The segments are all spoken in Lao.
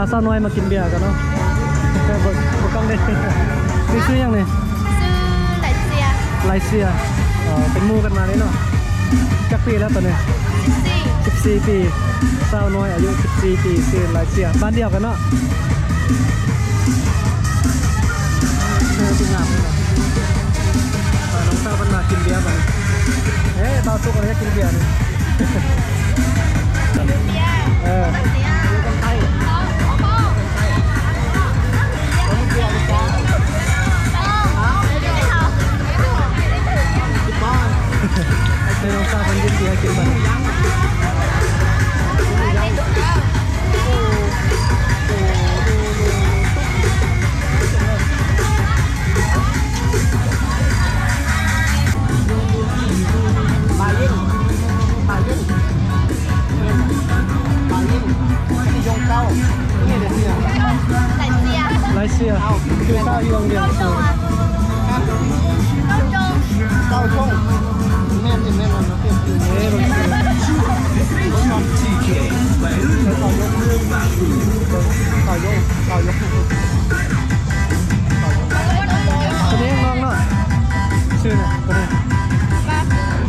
ພາສາວນ້ອຍມາກິນເບຍກັນເນາະ. ເອີ ເບິ່ງ ເບິ່ງກ້ອງເດ້. ຊື່ ຊື່ຫຍັງນີ້? ຊື່ໄລເຊຍ. ໄລເຊຍ. ເອີ ເປັນໝູ່ກັນມາເດ້ເນາະ. ຈັກປີແລ້ວຕອນນີ້? ສິບສີ່ ສິບສີ່ປີ. ສາວນ້ອຍອາຍຸສິບສີ່ປີ ຊື່ໄລເຊຍ. ບ້ານດຽວກັນເນາະ. ເອີ ງາມເນາະ. ພານ້ອງສາວເພິ່ນມາກິນເບຍບັດນີ້. ເອີ ບ່າວສຸກກໍຢາກກິນເບຍນີ້. ເອີ ໃຫ້ນ້ອງສາວເພິ່ນຢືມເບຍກິນບັດນີ້. ໄລເຊຍ ຄືຊາວຢູ່ໂຮງຮຽນ. ເກົ້າໂມງ ແມ່ນ ແມ່ນ ແມ່ນ ເອີ ບາງທີ ເຂົາຍົກ ເຂົາຍົກ ເຂົາຍົກ ຕົວນີ້ນ້ອງເນາະ ຊື່ນະ ຕົວນີ້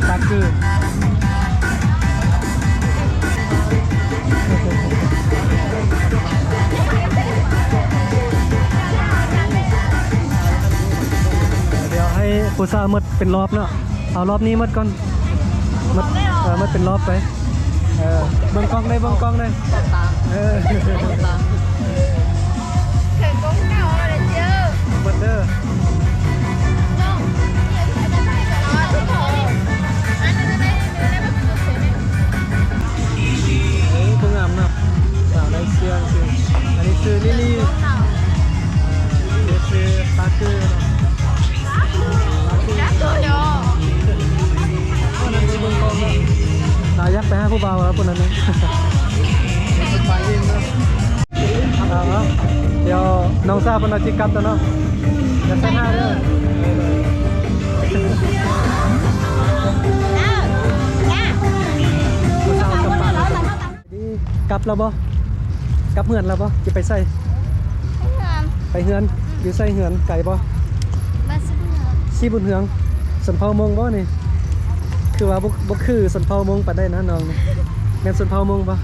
ປາກື ປາກື. ດຽວໃຫ້ຜູ້ສາວໝົດເປັນລອບເນາະ. ເອົາລອບນີ້ໝົດກ່ອນ ໝົດ ເອີ ໝົດເປັນລອບໄປ. ເອີ ເບິ່ງກ້ອງໄດ້ ເບິ່ງກ້ອງໄດ້. ເອີ ເຂີນກ້ອງເກົ່າແລ້ວເດີ ເບິດເດີ. ເອີ ຜູ້ງາມເນາະ ສາວໄລເຊຍ. ອັນນີ້ຊື່ລິລີ ເອີ ຊື່ປາເກີເນາະ. ລາວຢາກໄປຫາຜູ້ບ່າວແລ້ວ ຜູ້ນັ້ນນະ. ດຽວນ້ອງສາວເພິ່ນວ່າຊິກັບແລ້ວເນາະ ຢ່າໃສ່ໜ້າເດີ. ຜູ້ສາວກັບບ້ານແລ້ວ. ນີ້ກັບແລ້ວບໍ່? ກັບເຮືອນແລ້ວບໍ່? ຈະໄປໃສ? ໄປເຮືອນ. ໄປເຮືອນ. ອືມ. ຢູ່ໃສເຮືອນ? ໄກບໍ່? ບ້ານສີບຸນເຮືອງ. ສີບຸນເຮືອງ. ຊົນເຜົ່າມົ້ງບໍ່ນີ້? ຄືວ່າບໍ່ ບໍ່ຄືຊົນເຜົ່າມົ້ງປານໃດນະນ້ອງນີ້. ແມ່ນຊົນເຜົ່າມົ້ງບໍ່? ຮະ?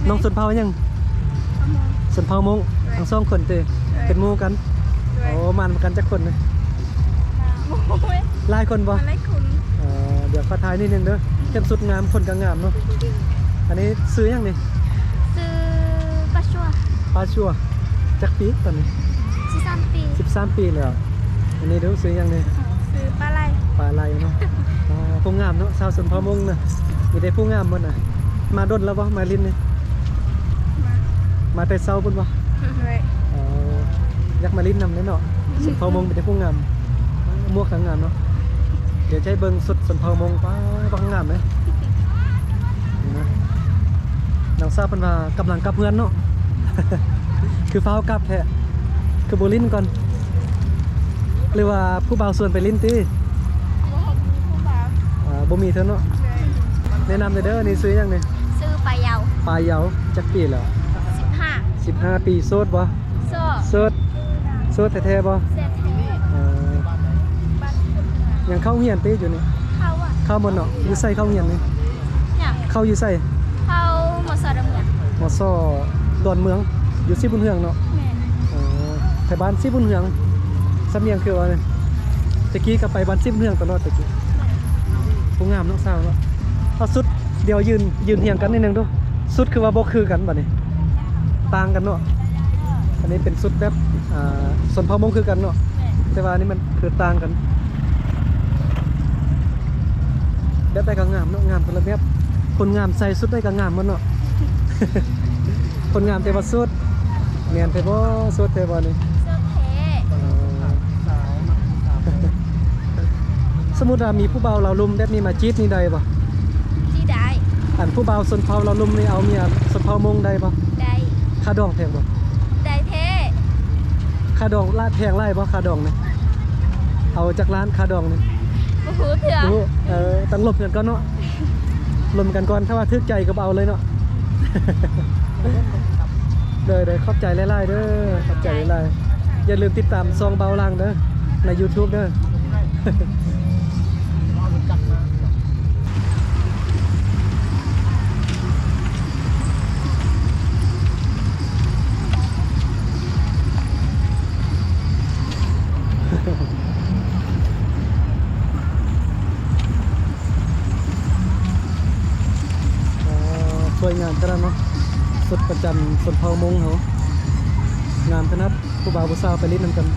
ນ້ອງຊົນເຜົ່າຫຍັງ? ຊົນເຜົ່າມົ້ງ. ທັງສອງຄົນຕິ? ເປັນໝູ່ກັນ? ໂອ້ ມານຳກັນຈັກຄົນນີ້? ຫຼາຍຄົນບໍ່? ຫຼາຍຄົນ. ເອີ ດຽວຂໍຖ່າຍນິດໜຶ່ງເດີ. ເຫັນຊຸດງາມ ຄົນກໍງາມເນາະ. ອັນນີ້ຊື່ຫຍັງນີ້? ຊື່ປາຊົ່ວ. ປາຊົ່ວ. ຈັກປີຕອນນີ້? ສິບສາມປີ. ສິບສາມປີແລ້ວ. ອັນນີ້ດູຊື່ຫຍັງນີ້? ຊື່ປາໄລ. ປາໄລເນາະ. ອໍ ຜູ້ງາມເນາະ ຊາວຊົນເຜົ່າມົ້ງນະ. ມີແຕ່ຜູ້ງາມໝົດນະ. ມາດົນແລ້ວບໍ່? ມາຫຼິ້ນນີ້ ມາ ມາແຕ່ເຊົ້າພຸ້ນບໍ່? ໂດຍ. ອໍ ຢາກມາຫຼິ້ນນຳເດ້ເນາະ. ຊົນເຜົ່າມົ້ງມີແຕ່ຜູ້ງາມ. ໝວກກໍງາມເນາະ. ດຽວຈະໃຫ້ເບິ່ງຊຸດຊົນເຜົ່າມົ້ງ. ປ້າ ບັກງາມເດ້. ເຫັນບໍ່? ນ້ອງສາວເພິ່ນວ່າກຳລັງກັບເຮືອນເນາະ. ຄືຟ້າວກັບແທ້. ຄືບໍ່ຫຼິ້ນກ່ອນ? ຫຼືວ່າຜູ້ບ່າວຊວນໄປຫຼິ້ນຕິ? ບໍ່ມີຜູ້ບ່າວ. ອ່າ ບໍ່ມີເທື່ອເນາະ. ແນະນຳແດ່ເດີ. ນີ້ຊື່ຫຍັງນີ້? ຊື່ປາເຍົາ. ປາເຍົາ. ຈັກປີແລ້ວ? ສິບຫ້າ. ສິບຫ້າປີ. ໂສດບໍ່? ໂສດ. ໂສດ ໂສດແທ້ໆບໍ່? ໂສດແທ້. ເອີ ຍັງເຂົ້າໂຮງຮຽນຕິຢູ່ນີ້? ເຂົ້າ ເຂົ້າໝົດເນາະ. ຢູ່ໃສເຂົ້າໂຮງຮຽນນີ້? ເຂົ້າຢູ່ໃສ? ເຂົ້າ ມສ ດອນເມືອງ. ມສ ດອນເມືອງ. ຢູ່ສີບຸນເຮືອງເນາະ? ແມ່ນ. ເອີ ແຖວບ້ານສີບຸນເຮືອງ. ສຳນຽງຄືວ່າ ແຕ່ກີ້ກໍໄປບ້ານສີບຸນເຮືອງຕະຫຼອດແຕ່ກີ້. ຜູ້ງາມເນາະ ສາວເນາະ. ເອົາຊຸດ ດຽວຢືນ ຢືນຮຽງກັນນິດໜຶ່ງດູ. ຊຸດຄືວ່າບໍ່ຄືກັນບັດນີ້ ຕ່າງກັນເນາະ. ອັນນີ້ເປັນຊຸດແບບ ອ່າ ຊົນເຜົ່າມົ້ງຄືກັນເນາະ ແຕ່ວ່າອັນນີ້ມັນຄືຕ່າງກັນ. ແບບໃດກໍງາມເນາະ ງາມຄົນລະແບບ. ຄົນງາມໃສ່ຊຸດໃດກໍງາມໝົດເນາະ. ຄົນງາມແຕ່ວ່າໂສດ. ແມ່ນແທ້ບໍ່? ໂສດແທ້ບໍ່ນີ້? ໂສດແທ້. ອໍ ສົມມຸດວ່າມີຜູ້ບ່າວລາວລຸ່ມແບບນີ້ມາຈີບນີ້ໄດ້ບໍ່? ຈີບໄດ້. ອັນຜູ້ບ່າວຊົນເຜົ່າລາວລຸ່ມນີ້ເອົາເມຍຊົນເຜົ່າມົ້ງໄດ້ບໍ່? ໄດ້. ຄ່າດອງແພງບໍ່? ໄດ້ແທ້. ຄ່າດອງຫຼາຍ ແພງຫຼາຍບໍ່ ຄ່າດອງນີ້? ເອົາຈັກລ້ານຄ່າດອງນີ້? ບໍ່ຮູ້ເທື່ອ. ບໍ່ຮູ້. ເອີ ຕ້ອງລົມກັນກ່ອນເນາະ. ລົມກັນກ່ອນ ຖ້າວ່າຖືກໃຈກໍບໍ່ເອົາເລີຍເນາະ. ໂດຍໆ ຂອບໃຈຫຼາຍໆເດີ ຂອບໃຈຫຼາຍໆ. ຢ່າລືມຕິດຕາມຊ່ອງເບົາຫຼັງເດີ ໃນ YouTube ເດີ. ໂອ້ ສວຍງາມຂະໜາດເນາະ ຊຸດປະຈຳຊົນເຜົ່າມົ້ງເຮົາ ງາມຂະໜາດ. ຜູ້ບ່າວຜູ້ສາວໄປຫຼິ້ນນຳກັນ.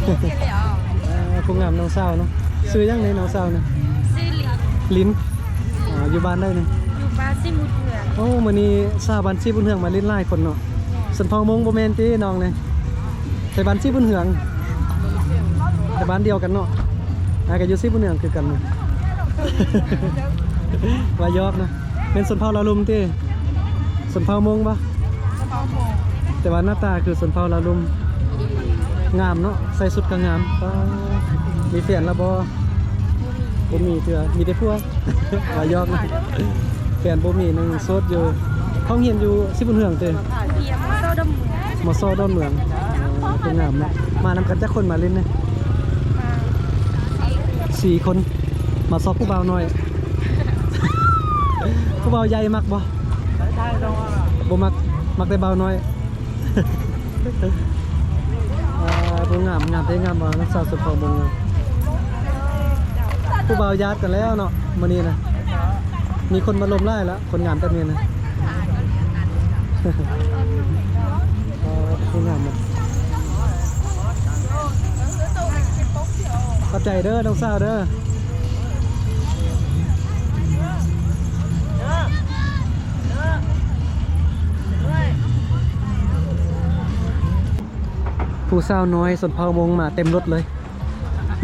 ເອີ ຜູ້ງາມນ້ອງສາວເນາະ. ຊື່ຫຍັງນີ້ນ້ອງສາວນີ້? ຊື່ລິນ ລິນ. ອໍ ຢູ່ບ້ານໃດນີ້? ຢູ່ບ້ານສີບຸນເຮືອງ. ໂອ້ ມື້ນີ້ຊາວບ້ານສີບຸນເຮືອງມາຫຼິ້ນຫຼາຍຄົນເນາະ. ຊົນເຜົ່າມົ້ງບໍ່ແມ່ນຕິນ້ອງນີ້? ໄທບ້ານສີບຸນເຮືອງ ໄທບ້ານດຽວກັນເນາະ. ອ້າຍກໍຢູ່ສີບຸນເຮືອງຄືກັນ. ວ່າຢອກນະ. ແມ່ນຊົນເຜົ່າລາວລຸ່ມຕິ? ຊົນເຜົ່າມົ້ງບໍ່? ແຕ່ວ່າໜ້າຕາຄືຊົນເຜົ່າລາວລຸ່ມ. ງາມເນາະ ໃສ່ຊຸດກໍງາມ. ປ້າ ມີແຟນແລ້ວບໍ່? ບໍ່ມີເທື່ອ ມີແຕ່ຜົວ. ວ່າຢອກນະ. ແຟນບໍ່ມີ ຍັງໂສດຢູ່. ເຮົາຮຽນຢູ່ສີບຸນເຮືອງຕິ? ຮຽນ ມສ ດອນເມືອງ. ມສ ດອນເມືອງ. ເອີ ເປັນງາມເນາະ. ມານຳກັນຈັກຄົນມາຫຼິ້ນນີ້? ມາສີ່ຄົນ. ສີ່ຄົນ ມາຊອກຜູ້ບ່າວນ້ອຍ. ຜູ້ບ່າວໃຫຍ່ມັກບໍ່? ບໍ່ມັກ ມັກແຕ່ບ່າວນ້ອຍ. ເອີ ຜູ້ງາມ ງາມແທ້ງາມວ່າ ນ້ອງສາວສຸດເຂົ້າມົ້ງ. ຜູ້ບ່າວຢາດກັນແລ້ວເນາະ ມື້ນີ້ນະ. ມີຄົນມາລົມຫຼາຍລະ ຄົນງາມແບບນີ້ນະ. ເອີ ຜູ້ງາມນະ. ຂອບໃຈເດີນ້ອງສາວເດີ. ຜູ້ສາວນ້ອຍຊົນເຜົ່າມົ້ງມາເຕັມລົດເລີຍ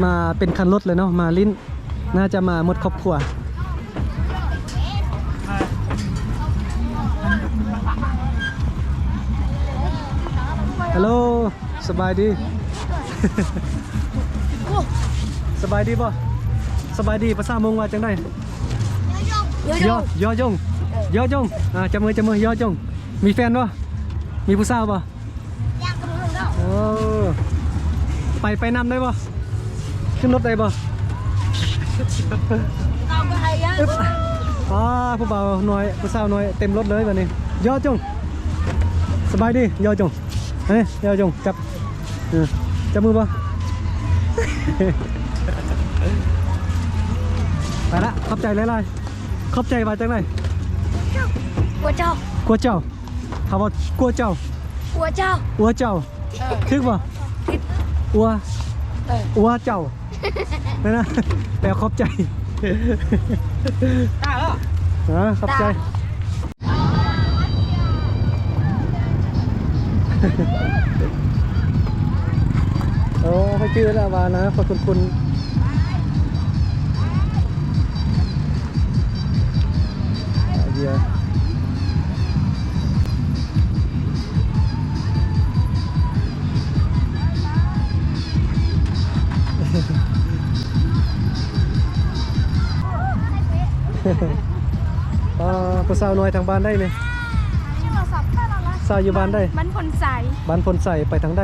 ມາເປັນຄັນລົດເລີຍເນາະ ມາຫຼິ້ນ. ໜ້າຈະມາໝົດຄອບຄົວ. ຮັລໂຫຼ ສະບາຍດີ. ສະບາຍດີບໍ່? ສະບາຍດີພາສາມົ້ງວ່າຈັ່ງໃດ? ຢໍຢໍຢອຍົງ ຢໍຢົງ. ອ່າ ຈັບມື ຈັບມື ຢໍຢົງ. ມີແຟນບໍ່? ມີຜູ້ສາວບໍ່? ໂອ້ ໄປ ໄປນຳໄດ້ບໍ່? ຂຶ້ນລົດໄດ້ບໍ່? ອາ ຜູ້ບ່າວນ້ອຍ ຜູ້ສາວນ້ອຍເຕັມລົດເລີຍບາດນີ້. ຢໍຈົງ ສະບາຍດີ ຢໍຈົງ. ເອີ ຢໍຈົງ ຈັບ ເອີ ຈັບມືບໍ່? ໄປລະ ຂອບໃຈຫຼາຍໆ. ຂອບໃຈວ່າຈັ່ງໃດ? ກົວເຈົ້າ ກົວເຈົ້າ. ເຂົາວ່າ ກົວເຈົ້າ ກົວເຈົ້າ ກົວເຈົ້າ. ເອີ ຖືກບໍ່? ຖືກ. ອັວ ເອີ ອັວເຈົ້າ ແມ່ນນະ ແປຂອບໃຈ. ຕາເອີ ເອີ ຂອບໃຈ ຕາ. ໂອ້ ຂ້ອຍຈື່ແລ້ວວ່ານະ ຂ້ອຍຄຸ້ນໆ. ເອີ ອ່າ ຜູ້ສາວນ້ອຍທາງບ້ານໃດນີ້? ສາວຢູ່ບ້ານໃດ? ບ້ານພົນໄຊ. ບ້ານພົນໄຊ ໄປທາງໃດ?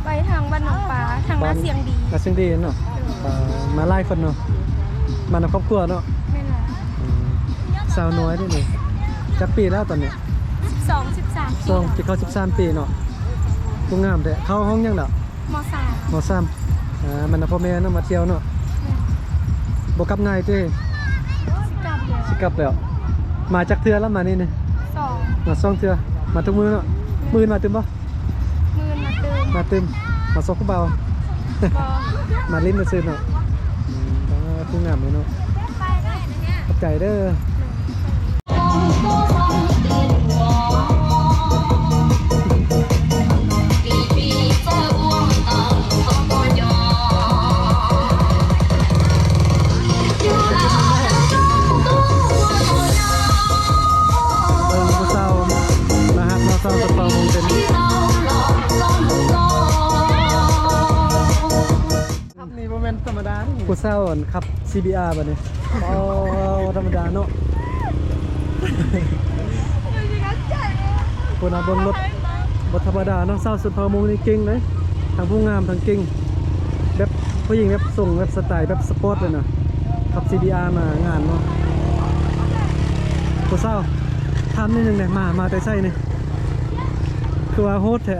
ໄປທາງບ້ານໜອງປາ ທາງນາຊຽງດີ. ນາຊຽງດີເນາະ. ເອີ ອ່າ ມາຫຼາຍຄົນເນາະ ມານຳຄອບຄົວເນາະ. ແມ່ນແລ້ວ. ອືມ ສາວນ້ອຍເດ້ນີ້ ຈັກປີແລ້ວຕອນນີ້? ສິບສອງ ສິບສາມປີ. ສອງ ຊິເຂົ້າສິບສາມປີເນາະ. ຜູ້ງາມແທ້. ເຂົ້າຫ້ອງຫຍັງລະ? ມໍສາມ ມໍສາມ. ອ່າ ມັນນະ ພໍ່ແມ່ເນາະ ມາທ່ຽວເນາະ. ແມ່ນ. ບໍ່ກັບງ່າຍຕິ? ຊິກັບແລ້ວ ຊິກັບແລ້ວ. ມາຈັກເທື່ອລະມານີ້ນີ້? ສອງ ມາສອງເທື່ອ. ມາທຸກມື້ເນາະ. ແມ່ນ. ມື້ອື່ນມາຕື່ມບໍ່? ມື້ອື່ນມາຕື່ມ ມາຕື່ມ ມາຊອກຜູ້ບ່າວ. ບໍ່ ມາຫຼິ້ນຊື່ໆເນາະ. ອືມ ອ່າ ຜູ້ງາມເລີຍເນາະ. ຂອບໃຈເດີ. ເອີ ຜູ້ສາວໜ້າຮັກເນາະ ສາວສະເປົາວົງເຕັນ. ຄັບນີ້ບໍ່ແມ່ນທຳມະດາ ຜູ້ສາວອັນຂັບ ຊີບີອາ ບາດນີ້. ອໍ ບໍ່ທຳມະດາເນາະ. ຄົນເອົາເບິ່ງລົດບໍ່ທຳມະດາເນາະ. ສາວຊົນເຜົ່າມົ້ງນີ້ເກັ່ງເດ້ ທັງຜູ້ງາມທັງເກັ່ງ ແບບຜູ້ຍິງແບບຊົງແບບສະໄຕແບບສະປອດເລີຍນະ. ຂັບ CBR ມາງານເນາະ. ຜູ້ສາວ ຖາມນິດໜຶ່ງແດ່ ມາ ມາແຕ່ໃສນີ້? ຄືວ່າໂຫດແທ້.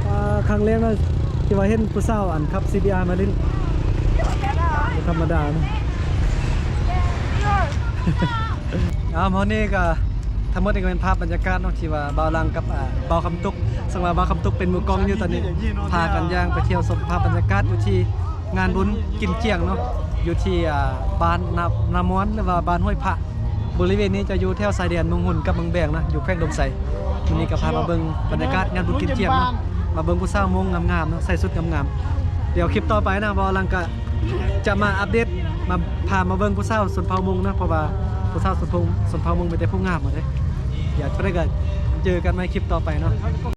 ອ່າ ຄັ້ງແລກເນາະ ທີ່ວ່າເຫັນຜູ້ສາວອັນຂັບ CBR ມາຫຼິ້ນ ບໍ່ທຳມະດາເນາະ. ເອົາ ມື້ນີ້ກໍທັງໝົດນີ້ກໍເປັນພາບບັນຍາກາດເນາະ ທີ່ວ່າບ່າວຫຼັງກັບ ອ່າ ບ່າວຄຳຕຸກ ເຊິ່ງວ່າບ່າວຄຳຕຸກເປັນມືກ້ອງຢູ່ຕອນນີ້ ພາກັນຍ່າງໄປທ່ຽວຊົມພາບບັນຍາກາດຢູ່ທີ່ ງານບຸນກິນຈຽງເນາະ ຢູ່ທີ່ ອ່າ ບ້ານນາ ນາມ່ວນ ຫຼືວ່າບ້ານຫ້ວຍພະ. ບໍລິເວນນີ້ຈະຢູ່ແຖວຊາຍແດນເມືອງຮຸນກັບເມືອງແບງນະ ຢູ່ແຂວງອຸດົມໄຊ. ມື້ນີ້ກໍພາມາເບິ່ງບັນຍາກາດງານບຸນກິນຈຽງເນາະ ມາເບິ່ງຜູ້ສາວມົ້ງງາມໆເນາະ ໃສ່ຊຸດງາມໆ. ດຽວຄລິບຕໍ່ໄປນະ ບ່າວຫຼັງກະຈະມາອັບເດດ ມາ ພາມາເບິ່ງຜູ້ສາວຊົນເຜົ່າມົ້ງນະ ເພາະວ່າຜູ້ສາວຊົນເຜົ່າ ຊົນເຜົ່າມົ້ງມີແຕ່ຜູ້ງາມໝົດເດ້. ດຽວຈະໄດ້ກໍເຈີກັນໃໝ່ຄລິບຕໍ່ໄປເນາະ.